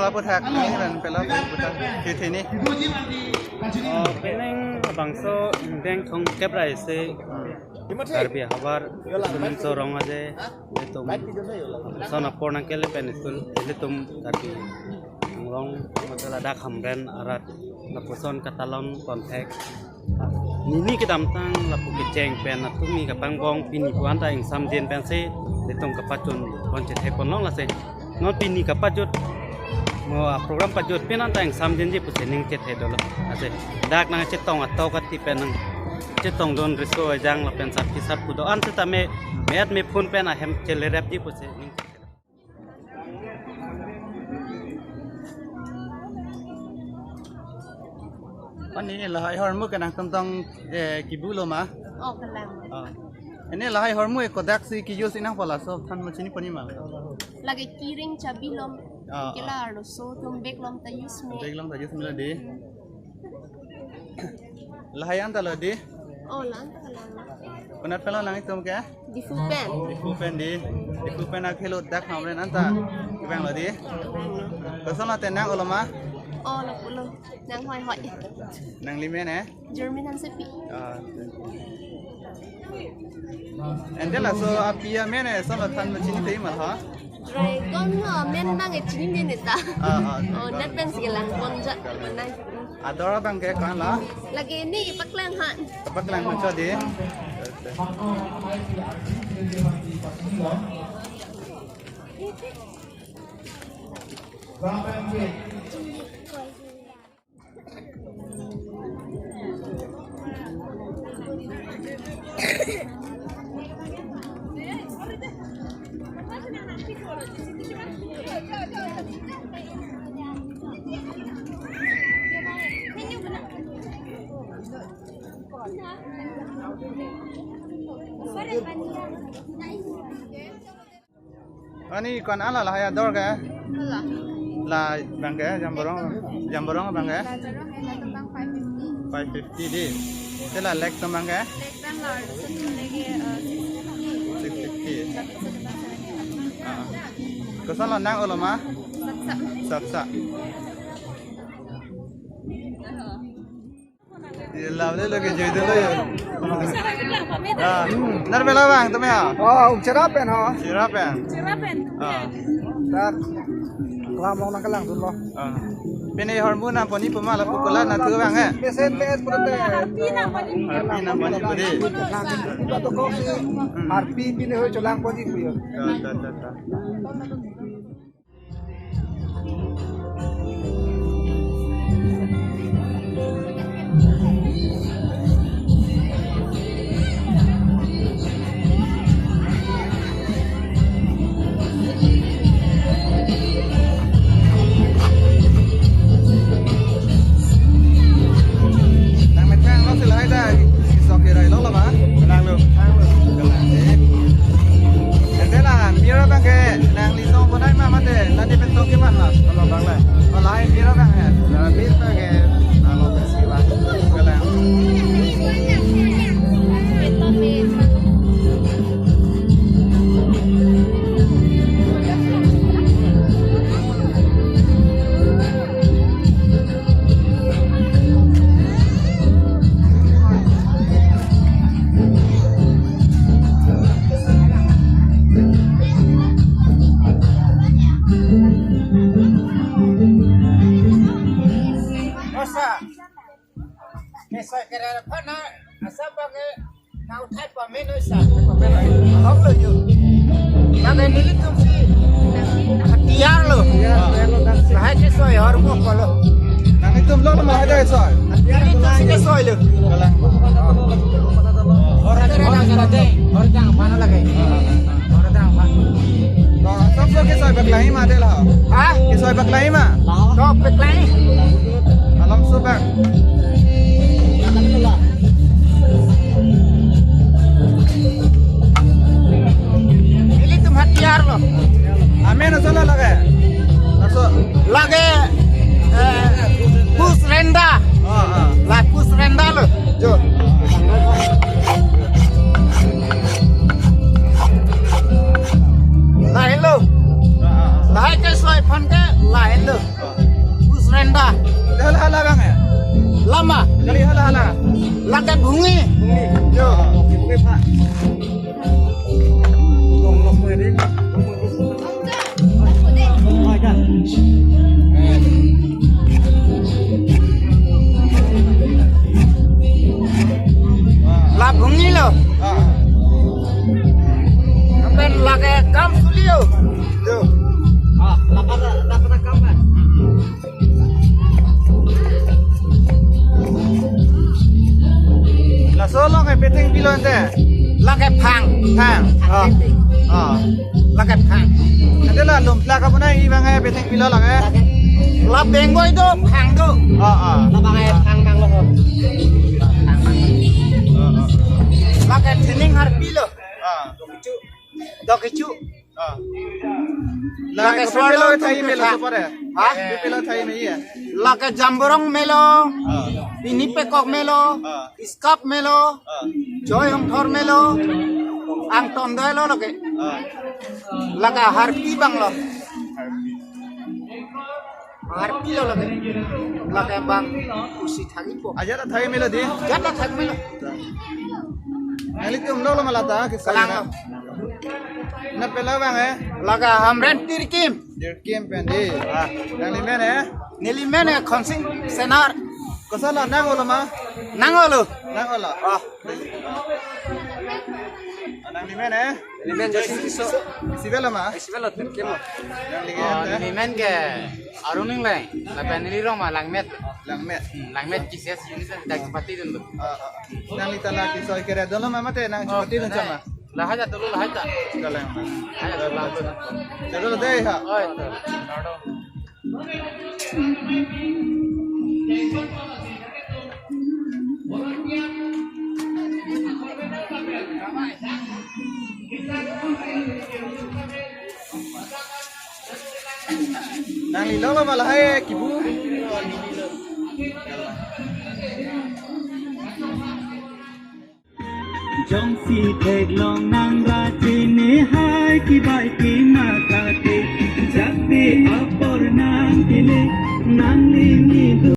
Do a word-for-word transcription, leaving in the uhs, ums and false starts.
Aputhak, ini ran pela puthak. Kithini. Oh, penang bangso deng thong kep rai se. Karbi havar, sumin sorong aje, itum. Son apor nangkele pen itum, itum Karbi Anglong, masalah dak Hamren arat, lapuson katalon kontak. Nini kedamtang lapu kecheng pen atumi kapangbong pini pu anta ingsamjin pensi itum kapachun pon chethe pon longlasi. Non pini kapajut mo a program pajut pin anta ingsamjinji pusi ning chethe dolo. Ase dak nangchetong atok ati pen nangchetongdun riso ejang lapen sat kisat pu do-an setame met me phone pen ahem chelerepji pusi ning chethe. Ani lahai ahormu ke nangtum tong, eh, kibu lo ma? Oh, kelang. Oh. Ini lahai ahormu ke kodaksi ke-use nangpo laso than ma chini poni ma? Lake key ring chabi lom. Oh, oh. Kelar lo, so itum bag lom ta use me. Bag lom ta use me lo dei. Hmm. Lahai anta lo dei? Oh, la anta lo. Konat pen lo nanglitum ke? Diphu pen. Diphu pen dei. Diphu pen akhelo dak Hamren anta kevang lo dei. Kosonlo te nang olo ma? Oh, lapulo. Nang hoi hoi. Nangli men eh? German Hansepi. Ah. Ante laso api amen eh, kosonlo than ma chini te ma ha? Dragon lo amen abang eh chinine ta. Ah, ah. Oh, net pen si kelang pon ja manai. Ador abang ke ko-an lo? Lake ne paklang han. Paklang han cho dei. Ani ko-an lo lahai ador ke? Hala. La abang ke, jamborong, jamborong abang ke? La jamborong eh, latum abang five fifty. Five fifty dei. Te la leg atum abang ke? Leg abang la, satu lagi, eh, six fifty. Six fifty. Satu, satu abang seven fifty. Ah. Kosonlo nang olo ma? Saksa. Saksa. Ye lavle lo ke joi dolo yo. Ah, nar bela abang tumi ha? Oh, um, Cherap pen ho. Cherap pen. Cherap pen. Ah. Dak kelang long nangkelangdunlo. Ah. Pini ahormu nangpon-i pu ma lapu kola nangthu abang eh? Mesen mes pura te. Harpi nangpon-i pu dei. Iba to koksi. Hmm. Harpi pini hoi cholangpon-i pu yo. Ta, ta, ta, ta. Nang metrang lo silai ta, isok kirai lo lo ba? Menang lo. Menang lo. Ante la, mir abang ke, nangli song bonai ma mate, la ne pen tong ke ma la? Kalau bang la. Kalau mir abang ke. Kalau mir abang ke, nang lo besi ba. Kalau. Masa. Kesoi kerera phana, asap abang ke nauthai pame noi sa. Pame noi. Ahok lo yo. Lake nelitum si hatiyar lo. Hatiyar lo, nang si. Lahai kesoi ahormu ko lo. Nanglitum lo ma lahai kesoi? Nelitum si kesoi lo. Kalang. Orang kerera jala de, orang jang mana lagi? Orang jang mana? Lo, sop lo kesoi paklang-i ma dei lo? Ha? Kesoi paklang-i ma? Sop paklang-i. Along sop bang. Nelitum hatiyar lo. Amen aso lo lake. Aso. Lake, eh, pus renda. Ah, ah. La pus renda lo. Jo. Lahenlo. Ah, ah, ah. Lahai kesoi aphan ke lahenlo. Lake Bhungi. Yo, Bhungi pha. Dong nok ko ri. La Bhungi lo. Ah. Lapen lake Kamsuli lo. Yo. Ah, lake, lake kam kan? Laso along ke bethengpi lo ante? Lake Phang. Phang. Oh. Oh. Lake Phang. Ante la Lumplak abang nai bang ke bethengpi lo lake? La Bengboi do, Phang do. Oh, oh. Labang ke Phang bang lo. Phang bang. Oh, oh. Lake Thening Harpi lo. Oh. Dok kechu. Ah. Lake Lake Swardo Pepelo Tum thai melo Pekha. Super ya? Ha? Pepelo thai me ya? Lake Jamborong melo. Ah. Pini Pekok melo. Ah. Iskap melo. Ah. Joy Hongthor melo. Angton doi lo lake. Ah. Lake Harpi bang lo. Harpi lo lake. Lake bang usi thagi po. Ajat athai melo di. Jat athai melo. Nanglitum lo lo malata ke Kalang lo. Na pela bang eh. Lake Hamren Tirkim. Tirkim pen di. Ah, nanglimen eh. Nelimen eh Khonsing Senar. Kosa lo nang olo ma? Nang olo. Nang olo. Ah. Nanglimen eh. Nelimen Joyce Tisso. Isi belo ma? Isi belo Tirkim lo. Nanglimen Oh, eh. Nelimen ke Arun Ingleng. Lapen neli rong ma Langmet. Langmet. Hmm, Langmet K C S unit sa dak chepatedun lo. Ah, ah, ah. Nangli ta la kisoi kere dolo ma mate nang Oh, chepatedun chama. Lahai ta dolo lahai ta. Dalam. Lahai ta dolo. Dolo dei ha. Oh, itu. Nangli lo lo ma lahai kibu. Jongsi theklong nang ra chini hai kibai kima kati, jakti apor nang kili nangli ni